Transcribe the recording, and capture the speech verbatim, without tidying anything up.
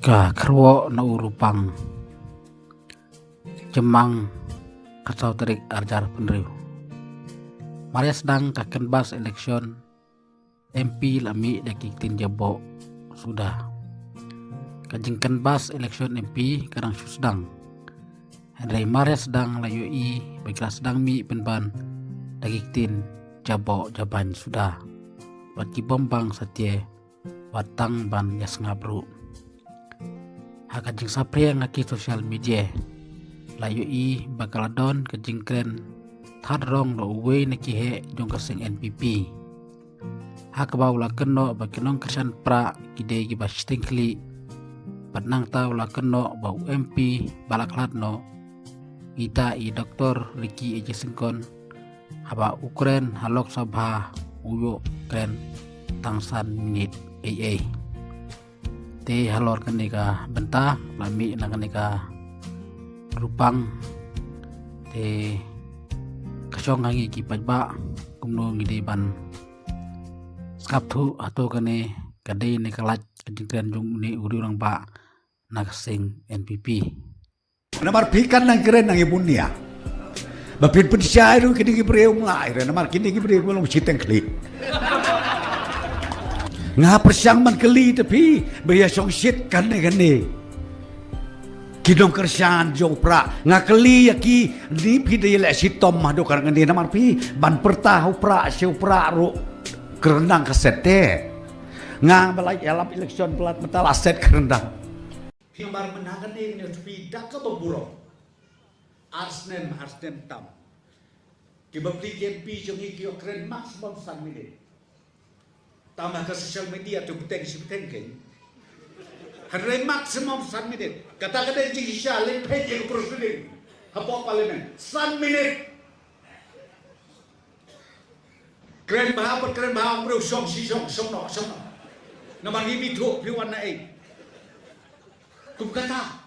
Ka kyrwoh na u Rupang. Jymmang, ka saw tarik arjar pynriew. Mar ïa sdang ka canvass election M P la mih da ki ktien jaboh suda. Ka jingcanvass election M P ka dang shu sdang. Hynrei mar ïa sdang la ïohi ba ki la sdang mih pynban da ki ktien jaboh jabain suda. Bad ki bym bang satia, wat tang ban ïa sngap ruh. Ha ka jingsaphriang ha ki social media, la ïohi ba ka la don ka jingkren thad rong la uwei na ki heh jong ka seng N P P. Ha kaba u la kynnoh ba ki nongkyrshan Prah ki dei kiba shiteng khlieh. Bad nangta u la kynnoh ba u M P ba la khlad noh, ita i Doktor Ricky A J Syngkon, haba u kren ha Lok Sabha u ïoh kren tang san minit ei ei. Te halor kane ka bynta la mih na kane ka Rupang. Te ka shong ha ngi ki paidbah kumno ngi dei ban sngap thuh hato kane ka dei ne ka lait ka jingkren jong une u riewrangbah na ka seng N P P. Namar phi kan nang kren nang i bunia. Ba phin pynshai ruh kine ki briew mlai re namar kine ki briew mlong shiteng khlieh. Nga pyrshang man kali te phi ba ïa shong shit kan ne kan ne. Ki nongkyrshan jong u Prah nga kali ïa ki ni phi da ïa leh shitom ma do kan ne namar phi ban pyrta u Prah shi u Prah ruh kyrendang ka set te. Nga ba la ïalap election ba la mynta la set kyrendang. Phi mar mynta kane ne phi da kaba burom. Ar snem, ar snem tam. Kiba pli ki M P jong ngi ki ïoh kren maximum san minit. Tam ha ka social media to bteng shi bteng kein. Hynrei maximum san minit. Kata ka dei jingshisha leit peit ïa ka proceeding hapoh parliament. San minit. Kren bha, pat kren bha, u briew shong shi shong, shong noh, shong noh. Namar ngi bi thuh phi wan na ei. Kum kata.